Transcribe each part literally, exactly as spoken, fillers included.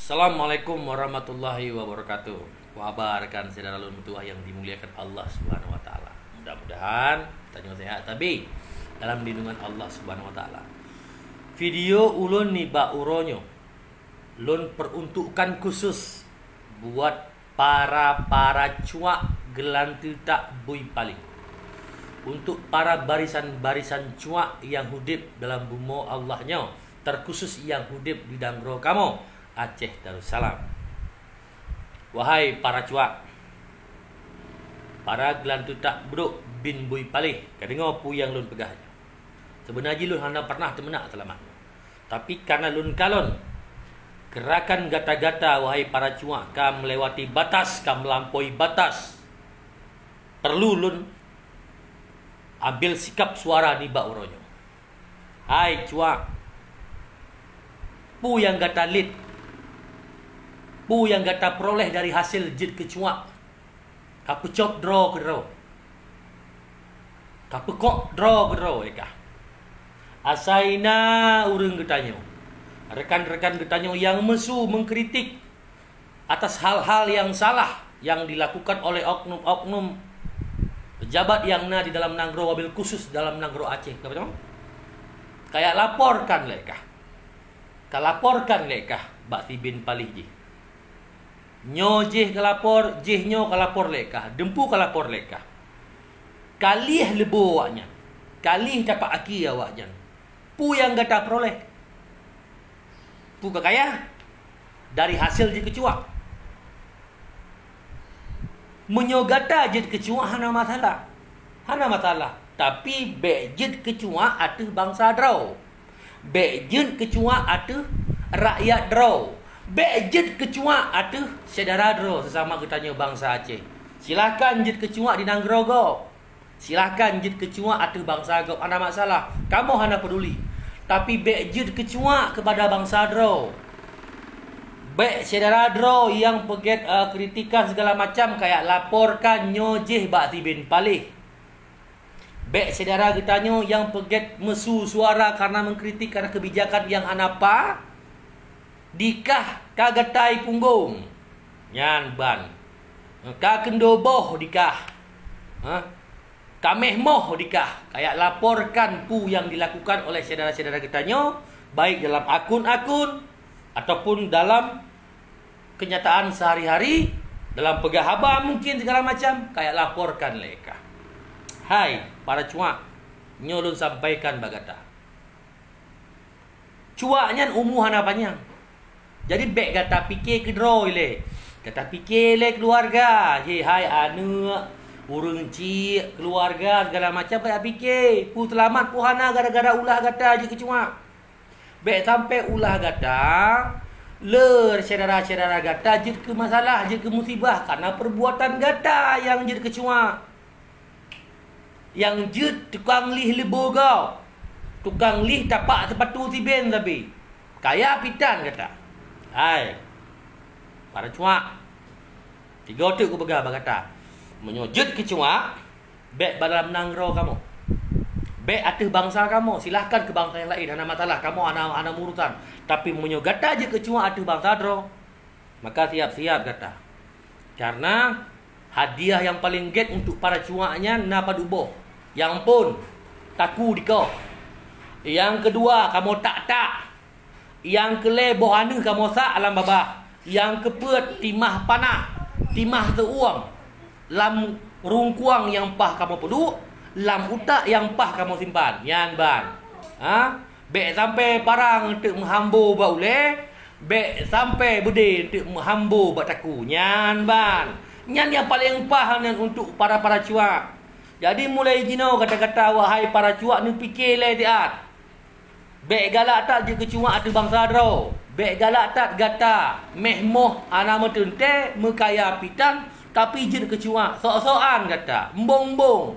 Assalamualaikum warahmatullahi wabarakatuh. Apa khabar rekan syedara lôn meutuwah nyang dimuliakan Allah Subhanahu wa Taala? Mudah-mudahan tanyoe sehat sabe dalam lindungan Allah Subhanahu wa Taala. Video ulôn nibak uroe nyoe lôn peruntukkan khusus buat para-para cuak geulanteue tak bui paléh. Untuk para barisan-barisan cuak nyang udeb dalam bumoe Allah nyoe, terkhusus nyang udeb di nanggroe kamoe, Aceh Darussalam. Wahai para cuak, para geulanteue tak brok bin bui paléh, ka deungoe peue nyang lôn peugah nyoe. Seubeuna jih lôn hana pernah teumeunak seulamat. Tapi kareuna lôn kalon, geurakan gata-gata, wahai para cuak, ka meulewati batas, ka meulampaui batas, peurlu lôn ambil sikap suara nibak uroe nyoe. Hai cuak, peue nyang gata lét, peue nyang gata peuroléh dari hasé jeuet keu cuak, ka peucok droe keudroe, ka peukok droe keudroe lé kah. Asai na ureuëng geutanyoe, rekan-rekan geutanyoe nyang meusu mengkritik atas hal-hal nyang salah nyang dilakukan oleh oknum-oknum pejabat nyang na di dalam nanggroe, wabil khusus dalam nanggroe Aceh, ka beutôi? Ka jak laporkan lé kah. Ka laporkan lé kah bak si bin paléh jih. Nyoe jih ka lapor, jih nyoe ka lapor lé kah, deumpu ka lapor lé kah. Ka lieh leubo awaknyan, ka lieh tapak aki awaknyan. Peue nyang gata peuroléh? Peue ka kaya? Dari hasé jeuet keu cuak. Meunyoe gata jeuet keu cuak hana masalah. Hana masalah. Tapi bék jeuet keu cuak ateueh bansa droe. Bék jeuet keu cuak ateueh rakyat droe. Bék jeuet keu cuak ateueh syedara droe seusama geutanyoe bansa Aceh. Silahkan jeuet keu cuak di nanggroe gob. Silahkan jeuet keu cuak ateueh bansa gob, hana masalah. Kamoe hana peuduli. Tapi bék jeuet keu cuak keupada bansa droe. Bék syedara droe nyang peugét, eh, kritikan segala macam, ka jak laporkan nyoe jih bak si bin paléh. Bék syedara geutanyoe nyang peugét meusu suara kareuna mengkritik kareuna keubijakan nyang hana pa, dikah ka gata punggong. Nyan ban. Ka keundo boh dikah. Ha? Ka méh moh dikah. Ka jak laporkan peue nyang dilakukan oleh syedara-syedara geutanyoe, baik dalam akun-akun ataupun dalam kenyataan sehari-hari, dalam peugah haba mungkin segala macam, ka jak laporkan lé kah. Hai, para cuak, nyoe lôn sampaikan bak gata. Cuak nyan umu hana panyang. Jadi bék gata pike keudroe lé. Gata pike lé keuluwarga, he hai aneuëk, ureuëng chik, keuluwarga segala macam ka jak pike. Peue seulamat peue hana gara-gara ulah gata jeuet keu cuak. Bék sampoe ulah gata, le syedara-syedara gata jeuet keu masalah, jeuet keu musibah kareuna peubuatan gata nyang jeuet keu cuak. Nyang jeuet tukang lieh leubo gob, tukang lieh tapak seupatu si bin sabe. Kaya pitan gata. Hai, para cuak, tiga teuk kupeugah bak gata. Meunyoe jeuet keu cuak, bék bak dalam nanggroe kamoe. Bék ateueh bansa kamoe, silahkan keu bansa nyang laén, hana masalah, kamoe hana, hana meurusan. Tapi meunyoe gata jeuet keu cuak ateueh bansa droe, maka siap-siap gata. Kareuna hadiah nyang paleng gét untuk para cuak nyan na padub boh. Nyang phôn, taku dikoh. Nyang keudua, kamoe tak-tak. Nyang keulhée, boh aneuëk kamoe sak lam babah. Nyang keupeuet, timah panah, timah seuueng. Lam rungkuang nyang paih kamoe peuduek, lam utak nyang paih kamoe simpan. Nyan ban. Ha? Bék sampoe parang teuk meuhambo bak ulée, bék sampoe beudé teuk meuhambo bak taku. Nyan ban. Nyan nyang paleng paih nyan untuk para-para cuak. Jadi mulai jinoe gata-gata, wahai para cuak, neupike lé siat. Bék galak that jeuet keu cuak ateueh bansa droe. Bék galak that gata méh moh hana meuteuntée, meukaya pitan, tapi jeuet keu cuak, sok-sokan gata, embong-embong,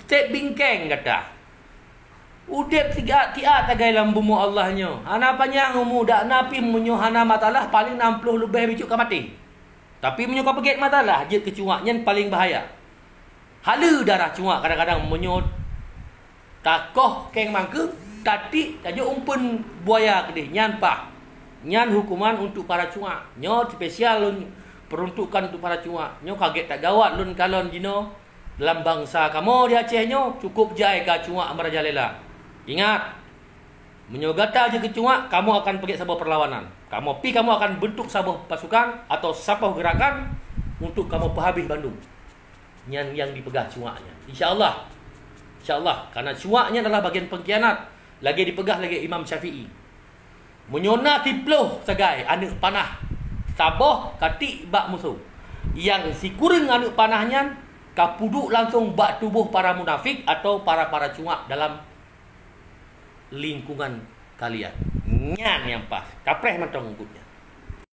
sép bingkeng gata. Udeb siat-siat sagai lam bumoe Allah nyoe. Hana panyang umu, dak na pih meunyoe hana masalah, paleng nam ploh leubeh bacut ka maté. Tapi meunyoe ka peugét masalah, jeuet keu cuak, nyan paleng bahaya. Haleue darah cuak kadang-kadang meunyoe takoh keng mangkeueng, tatiek tajok umpeuen buaya keudeh, nyan paih. Nyan hukuman untuk para cuak. Nyoe spesial lôn peruntukkan untuk para cuak. Nyoe ka gét that gawat lôn kalon jinoe. Dalam bansa kamoe di Aceh nyoe cukup jai ka cuak merajalela. Ingat, meunyoe gata jeuet keu cuak, kamoe akan peugét saboh perlawanan. Kamoe pi kamoe akan bentuk saboh pasukan atau saboh gerakan untuk kamoe peuhabéh bandum. Nyan nyang dipeugah cuak nyan. Insya Allah. Insya Allah. Karena cuak nyan adalah bagian pengkhianat. Lagée dipeugah lagée Imam Syafi'i. Meunyoe na siploh sagai aneuëk panah saboh ka tiek bak musoh, nyang sikureueng aneuëk panah nyan ka peuduek langsong bak tuboh para munafik atau para-para cuak dalam lingkungan kalian. Nyan nyang pas. Kapreh mantong eungkôt nyan.